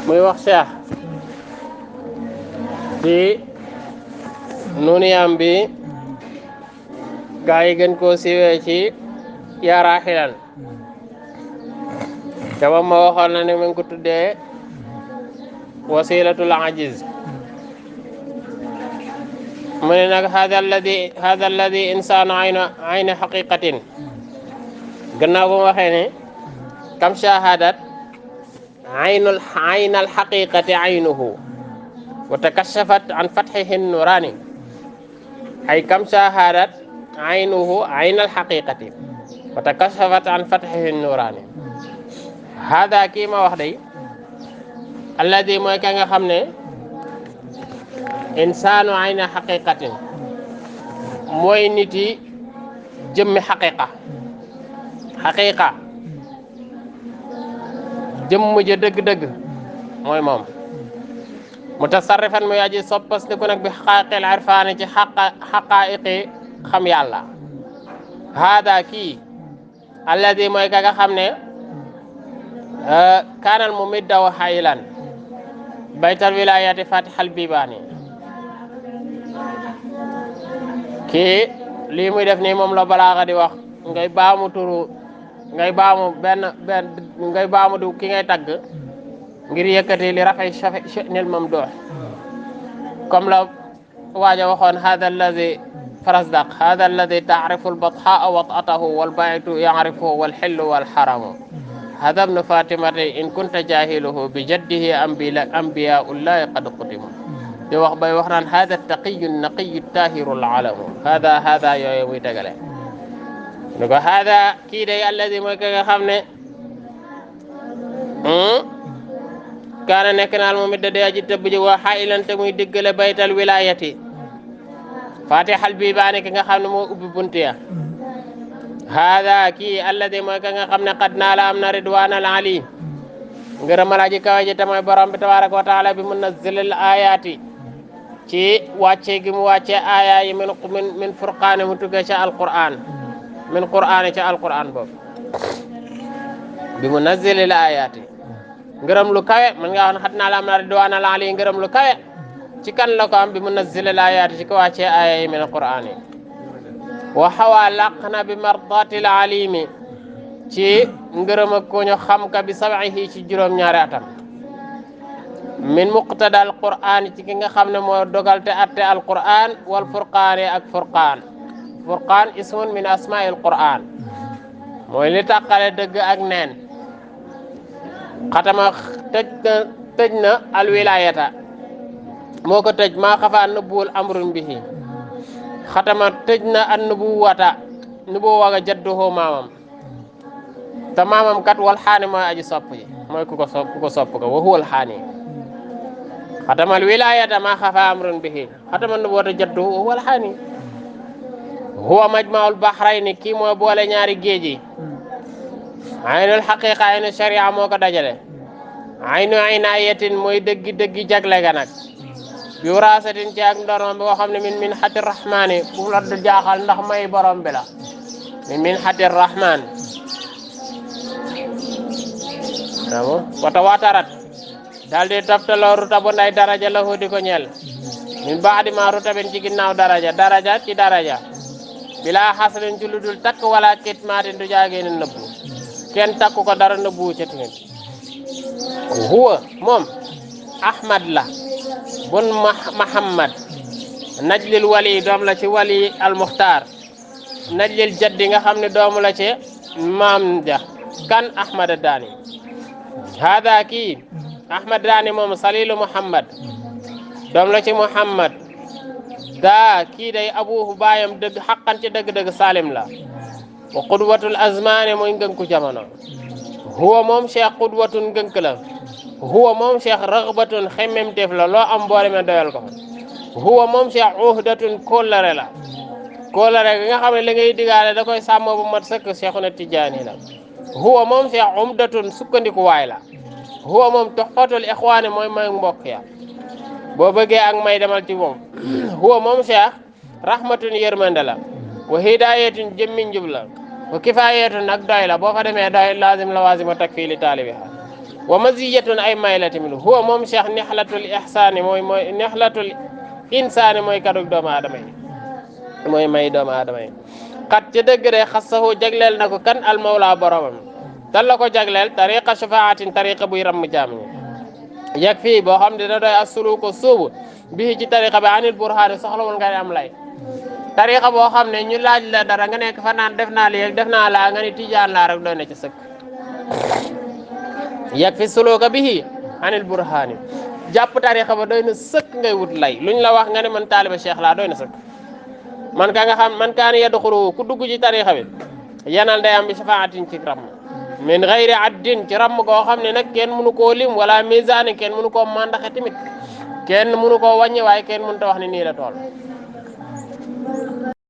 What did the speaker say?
muy wax Cheikh ci nuniyam bi gaa yi gën koo siwee ci yaaraa xilan te moom ma waxoon na ne mu ngi ko tuddee wasilatul ajiz mu ne nag hada alladi insaanu ayna haqiqatin gannaaw bu mu waxee ne kam shahadat aynal haqiqati aynuhu wa takashafat an fathihi nurani ay kam shahadat aynuhu aynal haqiqati wa takashafat an fathihi nurani hada kii ma wax day alladi mooy ka nga xam ne insaanu ayna haqiqatin mooy nit yi jëmmi haqiqa jëmm ja dëgg-dëgg mooy moom mutasarrifan muy aji soppastiku nag bi xaqaaqil irfaani ci xaqaa'iqi xam yàlla hada kii alladi mooy ka nga xam ne kaanal mu middaw haylan baytal wilayati fatihal bibaani kii lii muy def nii moom la balaaxa di wax ngay baamu turu ngay baamu du ki ngay tagg ngir yëkkati li rafay sha'nil mamduh comme la waaja waxoon hada alladi farasdaq hada alladi taarifu albathaa wat'atahu walbaytu ya'rifuhu walxillu walxaramu hada ibnu fatimati in kunta jahiluhu bi jaddihi anbiyaullahi qad qutimu di wax bay wax naan hada taqiyu naqiyu tahiru alalamu hada yooyu muy tegale ni ko hada kii day alladi mooy ka nga xam ne kaana nekk naal moom it da dee aji tëbb ji waa xailante muy diggale baytal wilayati fatihal bibaani ki nga xam ne moo ubbi buntu ya hada kii alladi mooy ka nga xam ne qad naala am na ridwanal ali ngërëmal aji kawe ji te mooy borom bi tabaraka wa taala bi munazzilil ayati ci wàcce gi mu wàcce aya yi min furqaane mu tuggee ca alquran min qur'aani ca alquran boobu bi munazzilil ayati ngërëm lu kawe man nga wax ne xat naa la am na ridwanal ali ngërëm lu kawe ci kan la ko am bi munazzilil ayati ci ko wàcce aya yi min alquran wa xawaa laq na bi mardatil alimi ci ngërëm ak ko ñu xam ka bi sabihi ci juróom-ñaari atam min muqtada al qur'an ci ki nga xam ne moo dogal te atte al qur'an wal furqaani ak furqaan ismun min asmaa'il qur'an mooy li tàqale dëgg ak neen xatama tëj na al wilayata moo ko tëj maa xafaa nëbbuwul amrun bihi xatama tëj na an nubuwata jadduhu maamam te maamam kat wal xaani mooy aji sopp ji mooy ku ko sopp ko wa huwal xaani xatamal wilayata ma xafa amrun bihi xatamal nubuwata jadduhu wa huwal xaani huwa majmaul bahrayni kii mooy boole ñaari géej yi aynul xaqiqa aynu sharia moo ko dajale aynu inayatin mooy dëggi jagle ga nag bi warasatin ci ak ndonom bi nga xam ne min xati rahmani bu la du jaaxal ndax may borom bi la min xati rahman wata watarat daal di toftaloo ruta bu nday daraja la di ko ñeel min baadi ma ruta ben ci ginnaaw daraja ci daraja bila xasrin ci lu dul takk wala kit maatin du jaageeni nëbbu kenn takku ko dara nëbbu ca tamit huwa moom ahmad la bun Muhammad najlil wali doom la ci wali al-Muxtaar najlil jaddi nga xam ne doomu la ci maam ja kan Ahmad Daani hada kii Ahmad Daani moom salilu Muhammad doom la ci Muhammad daa kii day abuhu baayam dëgg xaqan ci dëgg-dëgg salim la wa qudwatul azmaani mooy ngënku jamono huwa moom cheikh qudwatun ngënk la huwa moom cheikh raxbatun xemmemteef la loo am boole me doyal ko huwa moom cheikh uhdatun kóllare la kóllare nga xam ne li ngay digaale da koy sàmm bu mat sëkk cheikhuna tijaani la huwa moom cheikh umdatun sukkandiku waay la huwa moom toxfatul ixwaani mooy may mbokk ya boo bëggee ak may demal ci moom huwa moom cheikh rahmatun yërmande la wa hidayatun jëmmi njub la wa kifayatun ak doy la boo fa demee doy lazim la waasima tak fii li taalibi wa maziyatun ay may la tamit huwa moom cheikh nexlatul ihsaani mooy nexlatul insaani mooy kadug doomu aadama yi mooy may doomu aadama yi xat ca dëgg de xasahu jagleel na ko kan almawla boromam tan la ko jagleel tariqa shafaatin tariqa buy ramm jaam ñi yeg fii boo xam ne da doy assuluko suubu bii ci tariqa bi anil burhaani soxlawul nga am lay tariqa boo xam ne ñu laaj la dara nga nekk fa naan def naa lii def naa laa nga ni tijaan laa rek doy na ci sëkk yeg fi suluka bii anil burhaani jàpp tariqa ba doy na sëkk ngay wut lay luñ la wax nga ne man taaliba cheikh laa doy na sëkk man ka nga xam man kaan yadxulu ku dugg ci tariqa bi yanal day am bi shafaatin ci ram min gayri addin ci ram goo xam ne nag kenn mënu koo lim wala misaani kenn mënu koo mandaxe tamit kenn mënu koo wàññi waaye kenn mënu ta wax ne nii la tool